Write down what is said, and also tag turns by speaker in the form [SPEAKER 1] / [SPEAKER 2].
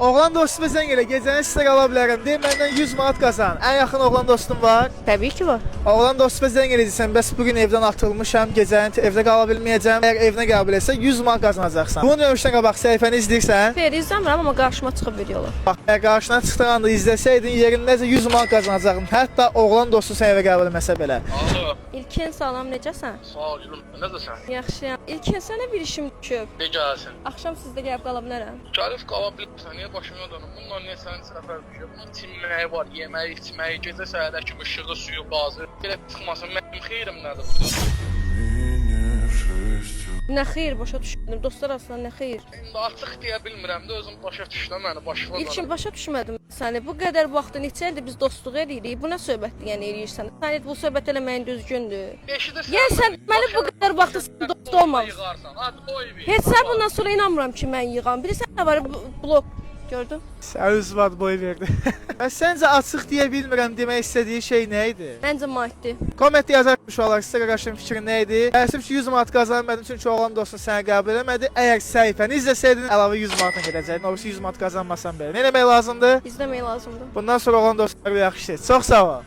[SPEAKER 1] Oğlan dostuma zəng elə, gecəni sizə qala bilərəm. De məndən 100 manat qazan. Ən yaxın oğlan dostum var.
[SPEAKER 2] Təbii ki var.
[SPEAKER 1] Oğlan dostuma zəng eləyəcəksən, bəs bu gün evdən atılmışam, gecəni evdə qala bilməyəcəm. Əgər evinə qəbul etsə 100 manat qazanacaqsan. Bunu demişdən qabaq səhifəni izləyirsən.
[SPEAKER 2] Xeyr, izləmirəm, amma qarşıma çıxıb videolar.
[SPEAKER 1] Bax, əgər qarşına çıxdığın anda izləsəydin, yerindəcə 100 manat qazanacaqdın. Hətta oğlan dostu səni evə qəbul etməsə belə.
[SPEAKER 3] Alo,
[SPEAKER 2] İlkin, salam, necəsən?
[SPEAKER 3] sağ ol gülüm. Necəsən?
[SPEAKER 2] Yaxşıyam. İlkin, sənə bir işim düşüb.
[SPEAKER 3] De gəlsin.
[SPEAKER 2] Axşam sizdə gəlib qala bilərəm.
[SPEAKER 3] Gəlib qala bilirsən, niyə başıma dönüm? Bununla niyə sənin səfər düşür? Bunun çimməyi var, yeməyi, içməyi, gecə səhərə kimi işığı, suyu, qazı. Belə çıxmasın, mənim xeyrim nədir burada?
[SPEAKER 2] Nə xeyir, başa düşmədim. Dostlar arasında nə xeyir?
[SPEAKER 3] İndi açıq deyə bilmirəm də, özüm başa düşdüm məni, başıma dönüm.
[SPEAKER 2] İlkin, başa düşmədim səni. Bu qədər vaxtı neçə ildir biz dostluq eləyirik. Bu nə söhbətdir yəni eləyirsən? Sən bu söhbət eləməyin düzgündür.
[SPEAKER 3] Eşidirsən?
[SPEAKER 2] Yəni sən məni bu qədər vaxtı sən dost olmamısan.
[SPEAKER 3] Yığarsan, hadi qoy bir.
[SPEAKER 2] Heç sən bundan sonra inanmıram ki, mən yığam. Bilirsən nə var? Blok gördün?
[SPEAKER 1] Sən 100 manat boy verdi. Bəs səncə açıq deyə bilmirəm demək istədiyi şey nə idi?
[SPEAKER 2] Məncə maddi.
[SPEAKER 1] Kommentdə yazar uşaqlar, sizə qardaşın fikri nə idi? Təəssüf ki, 100 manat qazanmadın çünki oğlan dostun səni qəbul eləmədi. Əgər səhifəni izləsəydin, əlavə 100 manatla gedəcəkdin. O birisi 100 manat qazanmasan belə. Nə eləmək lazımdır?
[SPEAKER 2] İzləmək lazımdır.
[SPEAKER 1] Bundan sonra oğlan dostları yaxşı seç. Çox sağ ol.